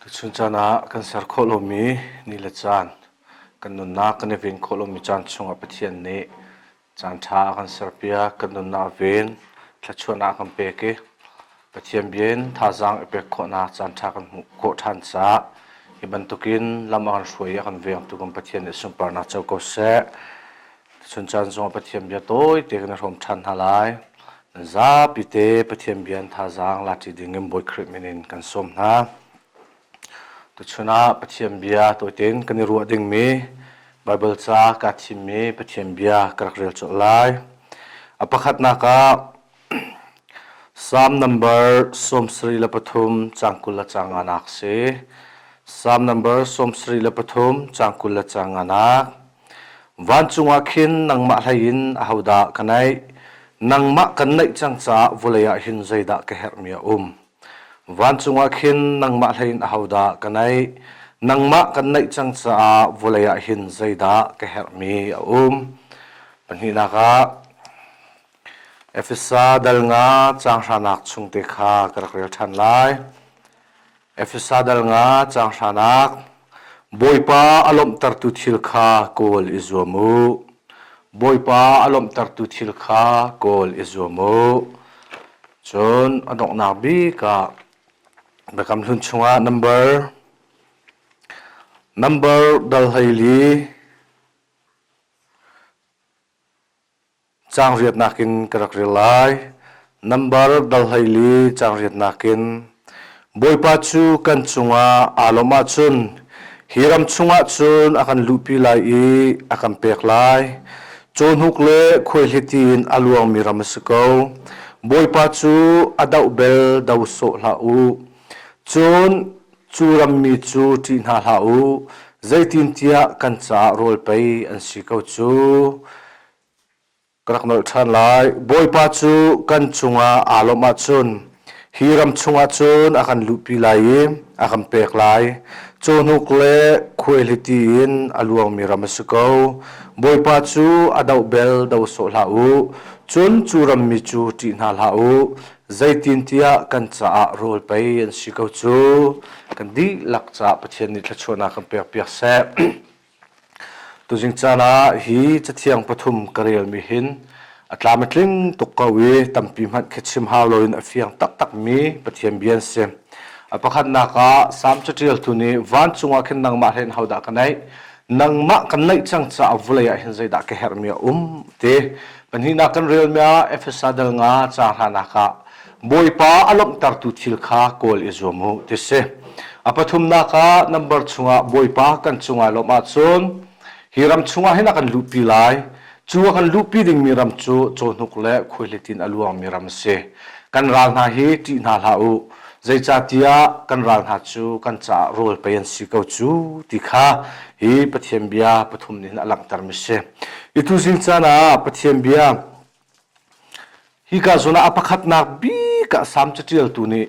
Tuchun caan ah kan ser khawh lomi ni le caan, kan nunnak kan i ven khawh lomi caan chungah Pathian nih caan ṭha a kan serpiak, kan nunnak a ven, thluachuahnak a kan pek i Pathian bia in thazaang i pek khawhnak caan ṭha kan hmuh khawh ṭhan caah hi bantukin lam a kan hruai i a kan vengtu kan Pathian nih sunparnak co ko seh. Chun caan zongah Pathian bia tawite kan i hrawm ṭhan hna lai. Nan zapite Pathian bia in thazaang laṭi ding in Bawi Khrih min in kan sawm hna. Tuchun ah Pathian bia tawite in kan i ruah dingmi Baibal ca kaa thimmi Pathian bia ka rak rel colh lai. A pakhatnak ah Psalm number 73 caang 20 le caang nganak si. Psalm number 73 caang 20 le caang nganak. Vancung ah khin nangmah hlei in ahodah ka naih? Nangmah kan naih cang caah vawlei ah hin zeidah ka herhmi a um? Vancung ah khin nangmah hlei in ahodah ka naih? Nangmah kan naih cang caah vawlei ah hin zeidah ka herhmi a um? Pahnihnak ah Efesa dal nga caang hranak chung te kha ka rak rel ṭhan lai. Efesa dal nga caang hranak Bawipa a lawmhtertu thil kha kawl i zuam u. Bawipa a lawmhtertu thil kha kawl i zuam u. Cun a donghnak bik ah Biakam Hlun chungah number number dal 14 Caang riatnak in ka rak rel lai. Nambar dal 14 caang riatnak in Bawipa cu kan cungah aa lawmh ahcun hi ram chungah cun a kan luhpi lai i a kan pek lai. Cawhnuk le khuaihliti in a luangmi ram a si ko. Bawipa cu a doh bel do sawh hlah u. Cun cu rammi cu ṭih hna hlah u, zeitintiah kan caah rawl pei an si ko cu. Ka rak nolh ṭhan lai. Bawipa cu kan cungah aa lawmh ahcun hi ram chungah cun a kan luhpi lai i a kan pek lai. Cawhnuk le khuaihliti in a luangmi ram a si ko. Bawipa cu a doh bel do sawh hlah u, cun cu rammi cu ṭih hna hlah u, zeitintiah kan caah rawl pei an si ko cu. Kan dihlak caah Pathian nih thluachuahnak kan pekpiak seh. Tuzing caan ah hi cathiang pathum ka relmi hin a tlam a tling tuk ko i tampi hmanh khi chim hau loin a fiang taktakmi Pathian bia an si. A pakhatnak ah Salm caṭialtu nih vancung ah khin nangmah hlei in hodah ka neih? Nangmah kan neih cang caah vawlei ah hin zeidah ka herhmi a um? ti. Pahnihnak kan relmi ah Efesa dal nga caang hranak ah Bawipa a lawmhtertu thil kha kawl i zuam u ti si. A pathumnak ah number chungah Bawipa kan cungah lawmh ahcun hi ram chungah hin a kan luhpi lai. Cu a kan luhpi dingmi ram cu cawhnuk le khuaihlitin a luangmi ram a si. Kan ral hna hi ṭih hna hlah u. Zeicahtiah kan ral hna cu kan caah rawl pei an si ko cu ti kha hi Pathian bia pathum nih hin a langhtermi si. I tuzing caan ah Pathian bia Hika zawn ah a pakhatnak bik ah Salm caṭialtu nih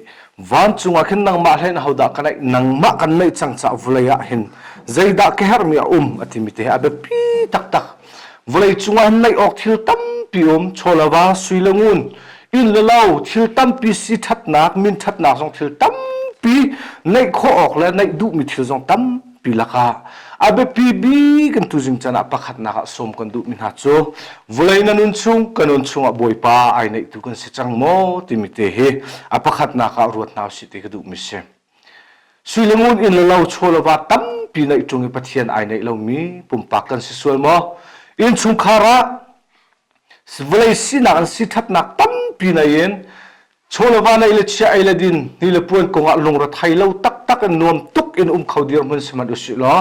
vancung ah khin nangmah hlei in ahodah ka neih nangmah kan neih cang caah vawlei ah hin zeidah ka herhmi a um a timi te hi a biapi taktak. Vawlei cungah hin neih awk thil tampi um chawlava sui le ngun inn le lo thil tampi si ṭhatnak min ṭhatnak zong thil tampi neih khawh awk le neih duhmi thil zong tampi pi lakah a biapi bik in tuzing chan ah pakhatnak ah sawm kan duhmi hna cu vawlei na nun chung ka nun chungah Bawipa ai neihtu kan si cang maw timi te hi a pakhatnak ah ruat hna usih ti ka duhmi si. Sui le ngun inn le lo chaw le va tampi neih ṭung i Pathian ai neih lomi pumpak kan si sual maw? Innchungkhar ah vawlei sinak an si ṭhatnak tampi nei in Chawleva neih le chia ei le din ni le puan kongah lungrethei lo taktak in nuam tuk in um kho dirhmun si hmanh usih law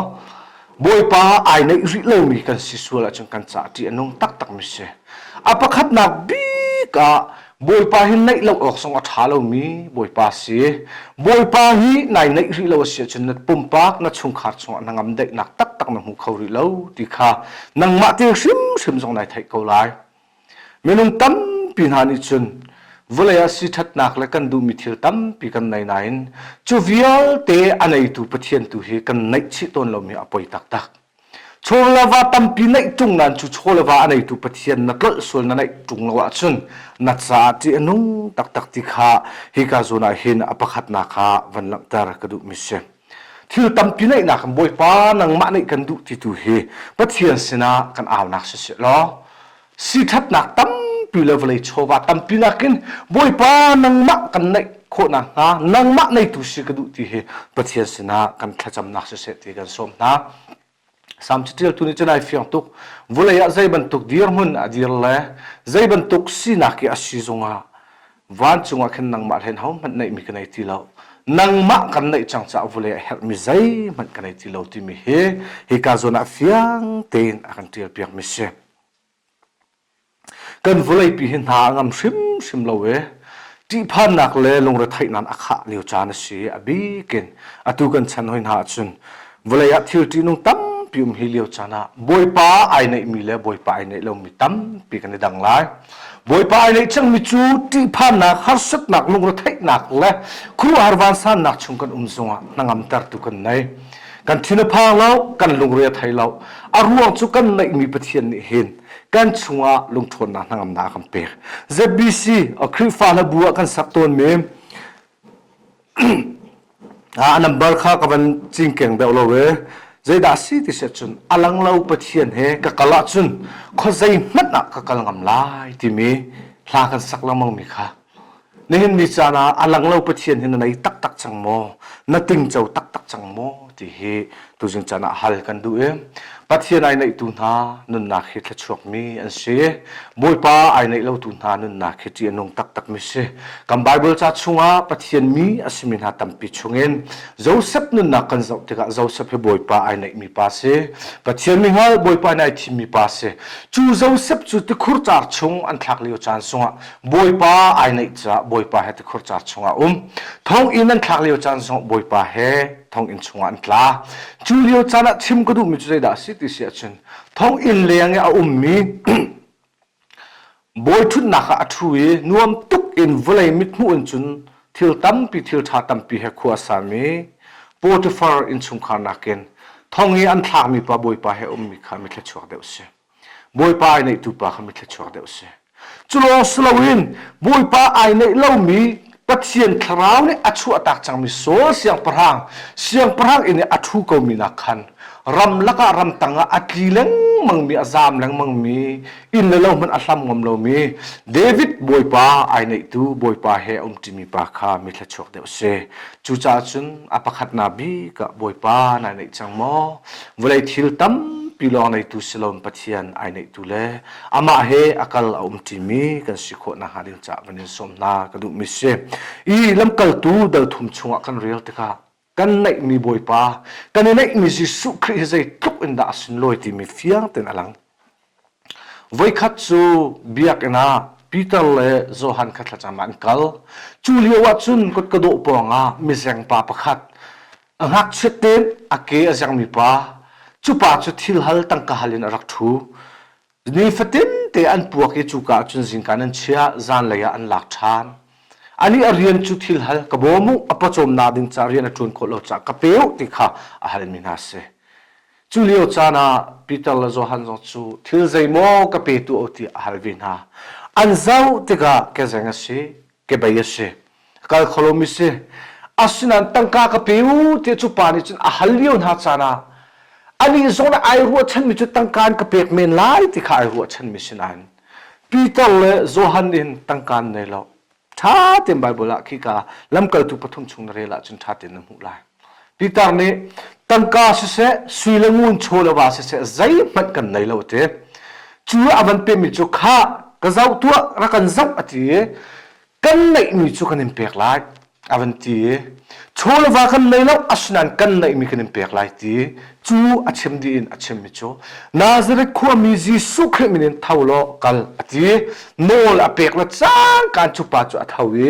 Bawipa ai neih rih lomi kan si sual ahcun kan caah ṭih a nung taktak mi si. A pakhatnak bik ah Bawipa hi neih lo awk zong a ṭha lomi Bawipa si. Bawipa hi nai neih rih lo a si ahcun na pumpak na chungkhar chungah na ngam daihnak taktak na hmu kho rih lo ti kha nangmah te hrimhrim zong nai theih ko lai. Minung tampi hna nih cun vawlei ah siṭhatnak le kan duhmi thil tampi kan nei nain cu vialte a neitu Pathian tu hi kan neih chih tawn lomi a poi taktak. Chaw le va tampi neih ṭung nain cu chaw le va a neitu Pathian na tlolh sual na neih ṭung lo ahcun na caah ṭih a nung taktak ti kha hika zawn ah hin a pakhatnak ah van langhter ka duhmi si. Thil tampi neihnak in Bawipa nangmah neih kan duh ti tu hi Pathian sinah kan aunak siseh law si ṭhatnak tampi le vawlei chawva tampi nakin Bawipa nangmah kan neih khawhnak hnga nangmah neitu si ka duh ti hi Pathian sinah kan thlacamnak siseh ti kan sawm hna. Salm caṭialtu nih cun ai fiang tuk. Vawlei ah zei bantuk dirhmun a dir le zei bantuk sinak i a si zongah vancung ah khin nangmah hlen hohmanh neihmi ka nei ti lo. Nangmah kan neih cang caah vawlei a herhmi zeihmanh ka nei ti lo timi hi hika zawn ah fiang tein a kan ṭialpiakmi si. Kan vawleipi hi hna a ngam hrimhrim lo i ṭihphannak le lungretheihnak a khah lio caan a si i a bik in atu kan chan hoi hna ahcun vawlei ah thil ṭihnung tampi um hi lio caan ah Bawipa ai neihmi le Bawipa ai neih lomi tampi kan i dang lai. Bawipa ai neih cangmi cu ṭihphannak, harsatnak, lungretheihnak le khuaruahhar vansannak chung kan um zongah hnangamtertu kan nei. Kan thin a phang lo, kan lungre a thei lo. A ruang cu kan neihmi Pathian nih hin kan chungah lungṭhawnnak hnangamnak a kan pek. ZBC a Khrihfa hlabu ah kan sak tawnmi a number kha ka van cingkeng deuh lo e. Zeidah si ti si cun a lang lo Pathian he ka kal ahcun khuazei hmanh ah ka kal ngam lai timi hla kan sak lengmang mi kha Nihin ni caan ah a lang lo Pathian hi na nei taktak cang maw? Na tingco taktak cang maw? ti hi tuzing caan ah hal kan duh i Pathian ai neihtu hna nunnak hi thluachuakmi an si. Bawipa ai neih lotu hna nunnak hi ṭih a nung taktakmi si. Kan Bible ca chungah Pathian mi a simi hna tampi chungin Joseph nunnak kan zoh tikah Joseph hi Bawipa ai neihmi pa si. Pathian mi hngal Bawipa nih ai thimmi pa si. Cu Joseph cu tikhur car chung an thlak lio caan chungah Bawipa ai neih caah Bawipa he tikhur car chungah um. Thonginn an thlak lio caan zong Bawipa he thonginn chungah an tla. Cu lio caan ah chim ka duhmi cu zeidah a si ti si ahcun thonginn leng i a ummi bawi ṭhutnak ah a ṭhu i nuam tuk in vawlei mithmuh in cun thil tampi thil ṭha tampi he khua a sami Potiphar innchungkhar nakin thong i an thlakmi pa Bawipa he ummi kha mi thluachuak deuh a si. Bawipa ai neihtu pa kha mi thluachuak deuh a si. Cu lawng si loin Bawipa ai neih lomi Pathian thlarau nih a chuahtak cangmi Saul siangpahrang, siangpahrang inn i a ṭhu komi nak khan ramlak ah ramtang ah a tli lengmangmi, a zaam lengmangmi, inn le lo hmanh a hlam ngam lomi David Bawipa ai neihtu Bawipa he a umṭimi pa kha mi thluachuak deuh a si. Cucaah cun a pakhatnak bik ah Bawipa nai neih cang maw? Vawlei thil tampi lawng neitu si loin Pathian ai neihtu le amah he a kal a umṭimi kan si khawh nakhnga ding caah van in sawm hna ka duhmi si. I lamkaltu dal thum chungah kan rel tikah kan neihmi Bawipa, kan i neihmi Jesuh Khrih hi zeitluk in dah a sunlawi timi fiang tein a lang. Voikhat cu biakinn ah Peter le Johan kha thlacam ah an kal. Cu lio ah cun kutka dawh pawngah mizeng pa pakhat a ngakchiat tein a ke a zengmi pa, cu pa cu thil hal tangka hal in a rak ṭhu. Nifatin te an puak i cuka ah cun zingka in an chiah, zanlei ah an lak ṭhan. Anih a rian cu thil hal ka bawm u, a pawcawmnak ding caah rian a ṭuan khawh lo caah ka pe u ti kha a halmi hna a si. Cu lio caan ah Peter le Johan zong cu thil zeimaw ka pe tuah u tiah a hal ve hna. An zoh tikah kezeng a si, kebei a si, a kal kho lomi si. Asinain tangka ka pe u tiah cu pa nih cun a hal lio hna caan ah anih zong nih ai ruahchanmi cu tangka an ka pek men lai ti kha ai ruahchanmi si nain Peter le Johan nih hin tangka an nei lo. Ṭha tein Baibal ah khika lamkaltu pathum chung na rel ahcun ṭha tein na hmuh lai. Peter nih tangka siseh, sui le ngun chaw le va siseh zeihmanh kan nei lo a ti. Cu a van pemi cu khah ka zoh tuah rak kan zoh a ti i kan neihmi cu kan in pek lai a van ti i chaw le va kan nei lo asinain kan neihmi kan in pek lai ti cu a chim dih in a chimmi cu Nazareth khuami Jesuh Khrih min in tho law kal a ti nawl a pek le cangka cu pa cu a tho i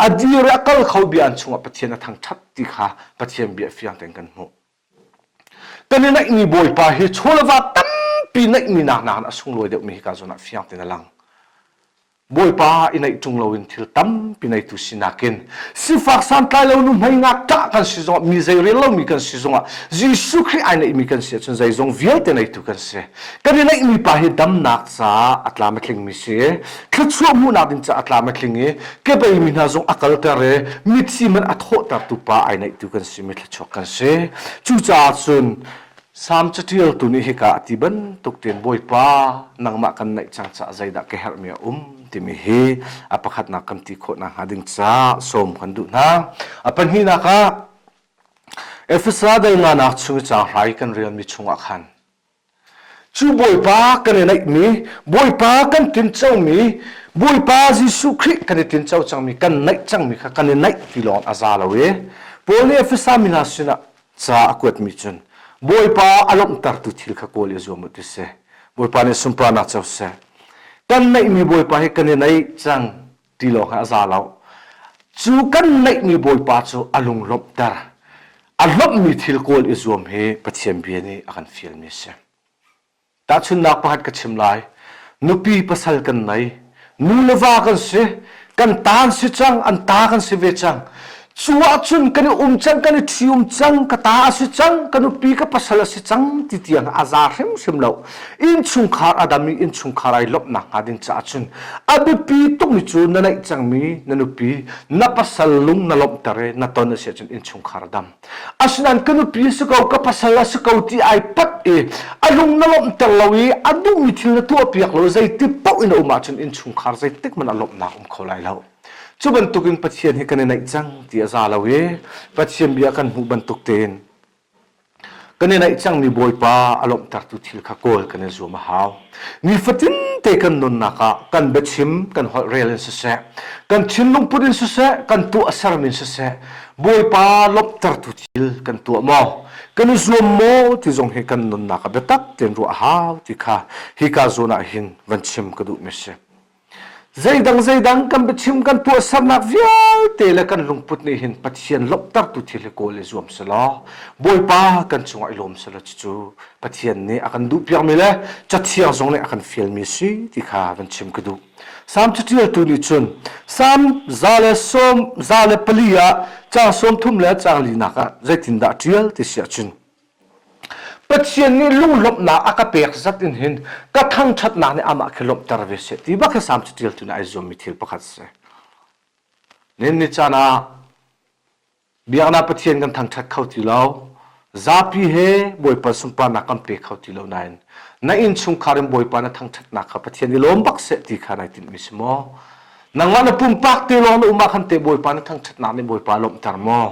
a dir i a kal kho bia an chungah Pathian a thangṭhat ti kha Pathian bia fiang tein kan hmuh. Kan i naihmi Bawipa hi chawleva tampi naihmi nak nakin a sunglawi deuhmi hi ka zawn ah fiang tein a lang. Bawipa i neih ṭung loin thil tampi neitu sinak in sifak santlai lo nuhmei ngakṭah kan si zongah mi zei rel lomi kan si zongah Jesuh Khrih ai neihmi kan si ahcun zeizong vialte neitu kan si. Kan i neihmi pa hi damnak caah a tlam a tlingmi si i thluachuah hmuhnak ding caah a tlam a tling i kebei mi hna zong a kalter i mithi man a thawhtertu pa ai neihtu kan si mi thluachuak kan si. Cucaah cun Salm caṭialtu nih hika a ti bantuk tein Bawipa nangmah kan naih cang caah zeidah ka herhmi a um timi hi a pakhatnak kan ti khawh nakhnga ding caah sawm kan duh hna. A pahnihnak ah Efesa dal nganak chung i caang hrai kan relmi chungah khan cu Bawipa kan i naihmi, Bawipa kan tincomi, Bawipa Jesuh Khrih kan i tinco cangmi, kan naih cangmi kha kan i naih ti lawng a za lo i Paul nih Efesa mi hna sinah ca a kuatmi cun Bawipa a lawmhtertu thil kha kawl i zuam u ti si. Bawipa nih sunparnak co seh. Kan neihmi Bawipa hi kan i neih cang ti lawng hi a za lo. Cu kan neihmi Bawipa cu a lung lawmhter. A lawmhmi thil kawl i zuam hi Pathian bia nih a kan fialmi a si. Tahchunhnak pakhat ka chim lai. Nupi pasal kan nei. Nu le va kan si. Kan ta an si cang, an ta kan si ve cang. Cu ahcun kan i um cang, kan i ṭhium cang, ka ta a si cang, ka nupi ka pasal a si cang ti tiang a za hrimhrim lo. Innchungkhar a dam i innchungkhar ai lawmhnak hnga ding caah cun a biapi tukmi cu na neih cangmi na nupi, na pasal lung na lawmhter i na ton a si ahcun innchungkhar a dam. Asinain ka nupi a si ko, ka pasal a si ko ti ai pat i a lung na lawmhter lo i a duhmi thil na tuahpiak lo zeiti paoh in a um ahcun innchungkhar zeitik hmanh ah lawmhnak um kho lai lo. Cu bantukin Pathian hi kan i naih cang ti a za lo i Pathian bia kan hmuh bantuk tein kan i naih cangmi Bawipa a lawmhtertu thil kha kawl kan i zuam a hau. Nifatin te kan nunnak ah kan biachim, kan holh rel in siseh, kan thinlung put in siseh, kan tuah sermi in siseh, Bawipa lawmhtertu thil kan tuah maw? Kan i zuam maw ti zong hi kan nunnak ah biatak tein ruah a hau ti kha hika zawn ah hin van chim ka duhmi a si. Zeidang zeidang kan biachim kan tuahsernak vialte le kan lungput nih hin Pathian lawmhtertu thil hi kawl i zuam selaw Bawipa kan cungah i lawm selaw cucu Pathian nih a kan duhpiakmi le Cathiang zong nih a kan fialmi a si ti kha van chim ka duh. Salm caṭialtu nih cun Salm 104 ah caang 30 le caang linak ah zeitindah a ṭial ti si ahcun Pathian nih lunglawmhnak a ka pek zat in hin ka thangṭhatnak nih amah khi lawmhter ve seh ti bak hi Salm caṭialtu nih ai zuammi thil pakhat a si. Nihin ni caan ah Biaknak Pathian kan thangṭhat kho ti lo. Zapi he Bawipa sunparnak kan pe kho ti lo nain na innchungkhar in Bawipa na thangṭhatnak kha Pathian i lawm bak seh ti kha nai tinhmi si maw? Nangmah na pumpak te lawng na um ah khan teh Bawipa na thangṭhatnak nih Bawipa lawmhter maw?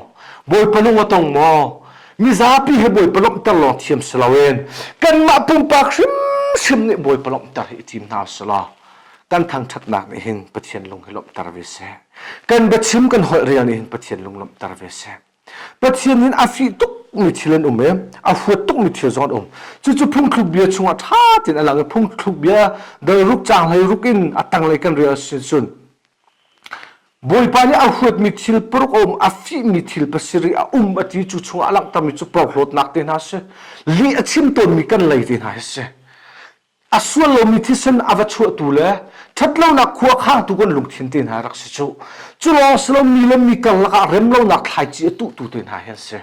Bawipa lung a tong maw? Mizapi he Bawipa lawmhter lawng thiam si loin kanmah pumpak hrimhrim nih Bawipa lawmhter hi i tim hna usih law kan thangṭhatnak nih hin Pathian lung hi lawmhter ve seh. Kan biachim kan holh rel nih hin Pathian lunglawmhter ve seh. Pathian hin a fih tukmi thil an um i a huat tukmi thil zong an um. Cucu phungthluk bia chungah ṭha tein a lang i phungthluk bia dal ruk caang hlei ruk in a tanglei kan rel si cun Bawipa nih a huatmi thil paruk a um, a fihmi thil pasarih a um a ti cu chungah a langhtermi cu porhlawtnak te hna a si. Lih a chim tawnmi kan lei te hna hi a si. A sual lomi thisen a va chuahtu le ṭhatlonak khua khangtu kan lungthin te hna rak si cu. Cu lawng si lo mi le mi karlak ah remlonak thlaici a tuhtu te hna hi an si.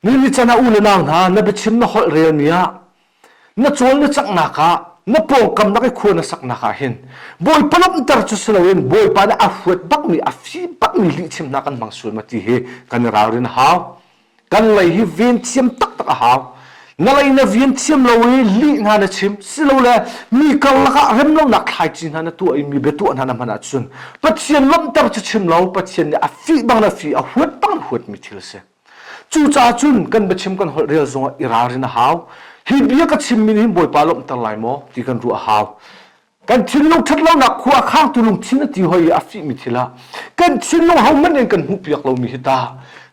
Ni ni can ah u le nau hna na biachim na holh relmi ah na cawl na caknak ah na pawngkam nak i khua na saknak ah hin Bawipa lawmhter cu si loin Bawipa nih a huat bakmi a fi bakmi lihchimnak kan hmang sual ma ti hi kan i ralrin a hau. Kan lei hi ven thiam taktak a hau. Na lei na ven thiam lo i lih hna na chim silole mi karlak ah remlonak thlaici hna na tuah i mi biatuah hna na hman ahcun Pathian lawmhter cu chim lo Pathian nih a fih bang na fih a huat bang na huatmi thil a si. Cucaah cun kan biachim kan holh rel zongah i ralrin a hau. Hi bia ka chimmi nih hin Bawipa lawmhter lai maw ti kan ruah a hau. Kan thinlung ṭhatlonak khua khangtu lungthin a ti hoi i a fihmi thil ah kan thinlung hohmanh in kan hmuhpiak lomi hi ta.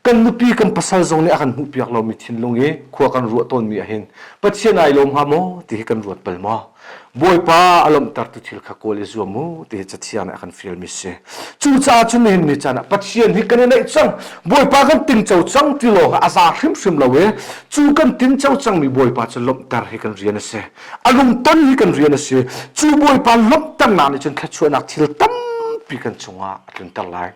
Kan nupi kan pasal zong nih a kan hmuhpiak lomi thinlung i khua kan ruah tawnmi ahhin Pathian ai lawm hnga maw ti hi kan ruat bal maw? Bawipa a lawmhtertu thil kha kawl i zuam u ti hi Cathiang nih a kan fialmi si. Cucaah cun nihin ni caan ah Pathian hi kan i naih cang, Bawipa kan tingco cang ti lawng ah a za hrimhrim lo i cu kan tinco cangmi Bawipa cu lawmhter hi kan rian a si. A lungton hi kan rian a si. Cu Bawipa lawmhternak nih cun thluachuahnak thil tampi kan cungah a tlunter lai.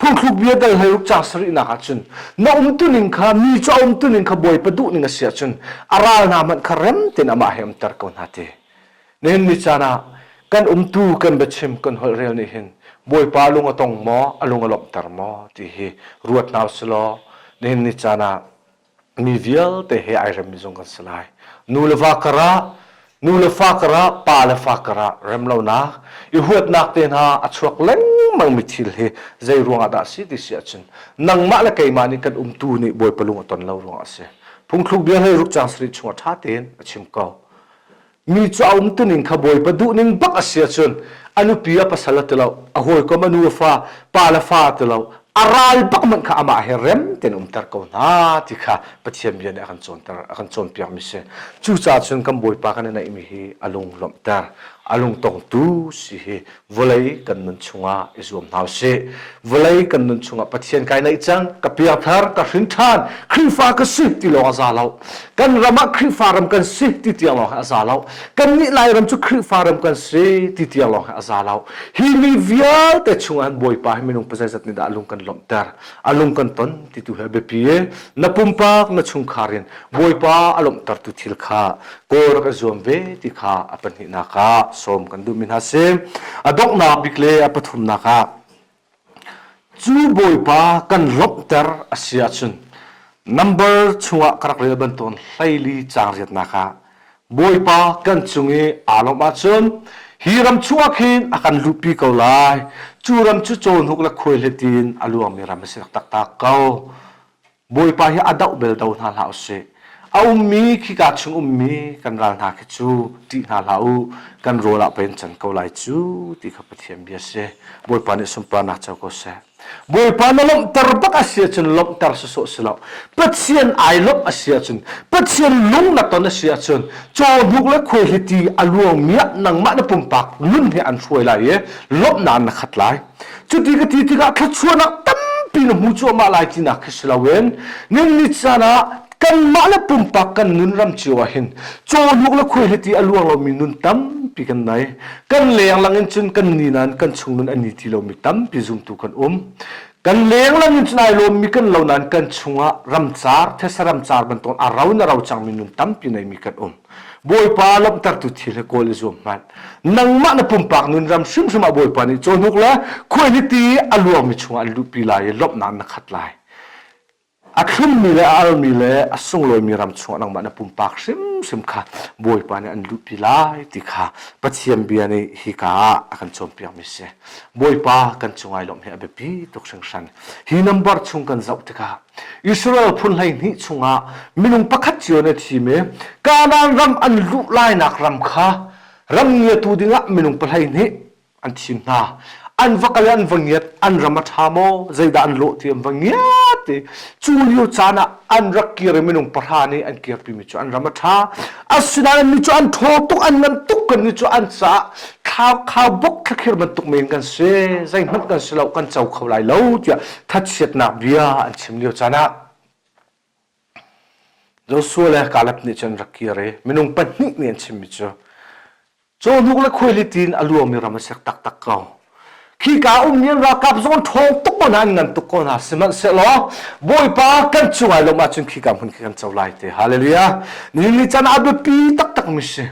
Phungthluk bia dal hleiruk caang sarihnak ah cun na umtuning kha mi cu a umtuning kha Bawipa duhning a si ahcun a ral hna hmanh kha rem tein amah he umter ko hna ti. Nihin ni caan ah kan umtu kan biachim kan holh rel nih hin Bawipa lung a tong maw a lung a lawmhter maw ti hi ruat hna usilaw nihin ni caan ah mi vialte he ai remmi zong kan si lai. Nu le va karah, nu le fa karah, pa le fa karah remlonak, i huatnak te hna a chuak lengmang mi thil hi zei ruangah dah si ti si ahcun nangmah le keimah nih kan umtu nih Bawipa lung a ton lo ruangah a si. Phungthluk bia hlei ruk caang sarih chungah ṭha tein a chim ko. Mi cu a umtuning kha Bawipa duhning bak a si ahcun a nupi a pasal a ti lo, a hawikom a nu a fa, pa le fa a ti lo, a ral bak hmanh kha amah he rem tein umter ko hna ti kha Pathian bia nih a kan cawnter a kan cawnpiakmi si. Cucaah cun kan Bawipa kan i naihmi hi a lung lawmhter, a lungtongtu si hi vawlei kan nun chungah i zuam hna usih. Vawlei kan nun chungah Pathian kai naih cang, ka piangthar, ka hrin ṭhan, Khrihfa ka si ti lawng a za lo. Kan ram ah Khrihfa ram kan si ti tiang lawng a za lo. Kannih Lairam cu Khrihfa ram kan si ti tiang lawng a za lo. Hi mi vialte chungah hin Bawipa hi minung pazeizat nih dah a lung kan lawmhter, a lung kan ton ti tu hi a biapi i na pumpak, na chungkhar in Bawipa a lawmhtertu thil kha kawl rak i zuam ve ti kha a pahnihnak ah sawm kan duhmi hna si. A donghnak bik le a pathumnak ah cu Bawipa kan lawmhter a si ahcun number chungah ka rak rel bantukin hleili caang riatnak ah Bawipa kan cung i aa lawmh ahcun hi ram chungah khin a kan luhpi ko lai. Cu ram cu cawhnuk le khuaihliti in a luangmi ram a si taktak ko. Bawipa hi a doh bel do hna hlah usih. A ummi khika chung ummi kan ral hna khi cu ṭih hna hlah u, kan rawl ah pei an can ko lai cu ti kha Pathian bia si. Bawipa nih sunparnak co ko seh. Bawipa na lawmhter bak a si ahcun lawmhter sawsawh si lo. Pathian ai lawmh a si ahcun, Pathian lung na ton a si ahcun, cawhnuk le khuaihliti a luangmi ah nangmah na pumpak nun he an hruai lai i lawmhnak na khat lai. Cuti ka ti tikah thluachuahnak tampi na hmu cuahmah lai tinak khi si loin ninni caan ah kanmah le pumpak kan nun ram cio ah hin cawhnuk le khuaihliti a luang lomi nun tampi kan nei. Kan lenglang in cun kan ni nain kan chung nun a ni ti lomi tampi zumtu kan um. Kan lenglang in cun ai lawmmi kan lo nain kan chungah ramcar, thesa ramcar bantuk a ro na ro cangmi nun tampi neimi kan um. Bawipa lawmhtertu thil hi kawl i zuam hmanh. Nangmah na pumpak nun ram hrimhrim ah Bawipa nih cawhnuk le khuaihliti a luangmi chungah an luhpi lai i lawmhnak na khat lai. A thlummi le a almi le a sunglawimi ram chungah nangmah na pumpak hrimhrim kha Bawipa nih an luhpi lai ti kha Pathian bia nih hika ah a kan cawnpiakmi si. Bawipa kan cung ai lawmh hi a biapi tuk hringhran. Hi number chung kan zoh tikah Israel phun 12 chungah minung pakhat cio na thim i Kanaan ram an luh lainak ram kha ram ngiatu dingah minung pahlei nih an thim hna. An va kal i an va ngiat, an ram a ṭha maw, zeidah an lawh ti an va ngiat i cu lio caan ah an rak kir i minung pahra nih an kirpimi cu an ram a ṭha. Asinain annih cu an ṭhaw tuk, an ngan tuk, kannih cu an caah thlau bok thlakhir bantuk men kan si, zeihmanh kan si lo, kan co kho lai lo tiah thachiatnak bia an chim lio caan ah Joshua le Caleb nih cun rak kir i minung pahnih nih an chimmi cu cawhnuk le khuailiti in a luangmi ram a si taktak ko. Khika ummi an ralkap zong an ṭhawng tuk ko hna, an ngan tuk ko hna. Sihmanhsehlaw Bawipa kan cung ai lawmh ahcun khika hmun khi kan co lai te. Hallelujah. Nihin ni caan ah a biapi taktakmi si.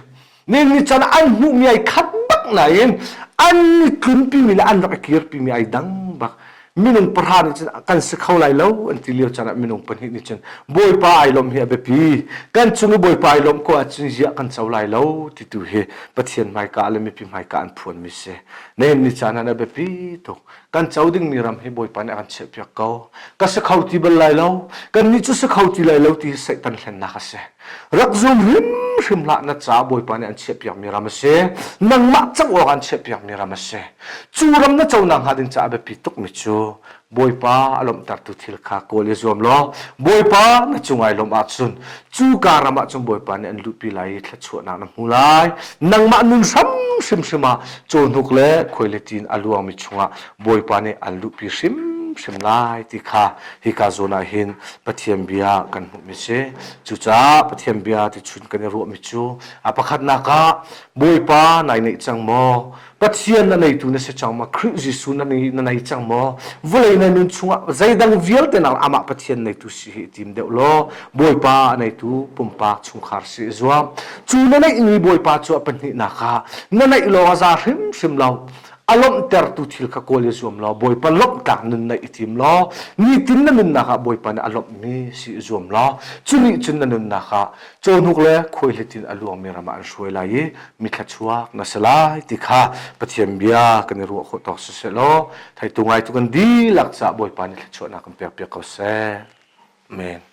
Nihin caan an hmuhmi ai khat bak nain an i tlunpimi le an rak i kirpimi ai dang bak. Minung pahra nih cun kan si kho lai lo an ti lio caan ah minung pahnih nih cun Bawipa ai lawmh hi a biapi. Kan cung i Bawipa ai lawmh ko ahcun ziah kan co lai lo ti tu hi Pathian hmaika le mipi hmaika an phuanmi si. Nihin ni caan ah a biapi tuk. Kan co dingmi ram hi Bawipa nih a kan chiahpiak ko. Ka si kho ti bal lai lo. Kannih cu si kho ti lai lo ti hi Satan hlennak a si. Rak zum hrimhrim hlah na ca Bawipa nih an chiahpiakmi ram a si. Nangmah co awk an chiahpiakmi ram a si. Cu ram na co nakhnga ding caah a biapi tukmi cu Bawipa a lawmhtertu thil kha kawl i zuam law Bawipa na cung ai lawmh ahcun cu ka ram ah cun Bawipa nih an luhpi lai i thluachuahnak na hmu lai. Nangmah nun hram hrimhrim ah cawhnuk le khuailitin a luangmi chungah Bawipa nih an luhpi hrimhrim lai ti kha hika zawn ah hin Pathian bia kan hmuhmi si. Cucaah Pathian bia ti chun kan i ruahmi cu a pakhatnak ah Bawipa nai neih cang maw? Pathian na neitu na si cang maw? Khrih Jesuh na na nei cang maw? Vawlei na nun chungah zeidang vialte nak amah Pathian neitu si hi i tim deuh law Bawipa a neitu pumpak chungkhar si i zuam. Cu na neihmi Bawipa cu a pahnihnak ah na neih lawng a za hrimhrim lo. A lawmhtertu thil kha kawl i zuam law Bawipa lawmhtlak nun neih i tim law nitin na nunnak ah Bawipa nih a lawmhmi si i zuam law cu nih cun na nunnak ah cawhnuk le khuaihlit in a luangmi ram ah an hruai lai i mi thluachuak na si lai ti kha Pathian bia kan i ruah khawh tawk siseh law theitu ngaitu kan dihlak caah Bawipa nih thluachuahnak kan pek piak ko seh. Amen.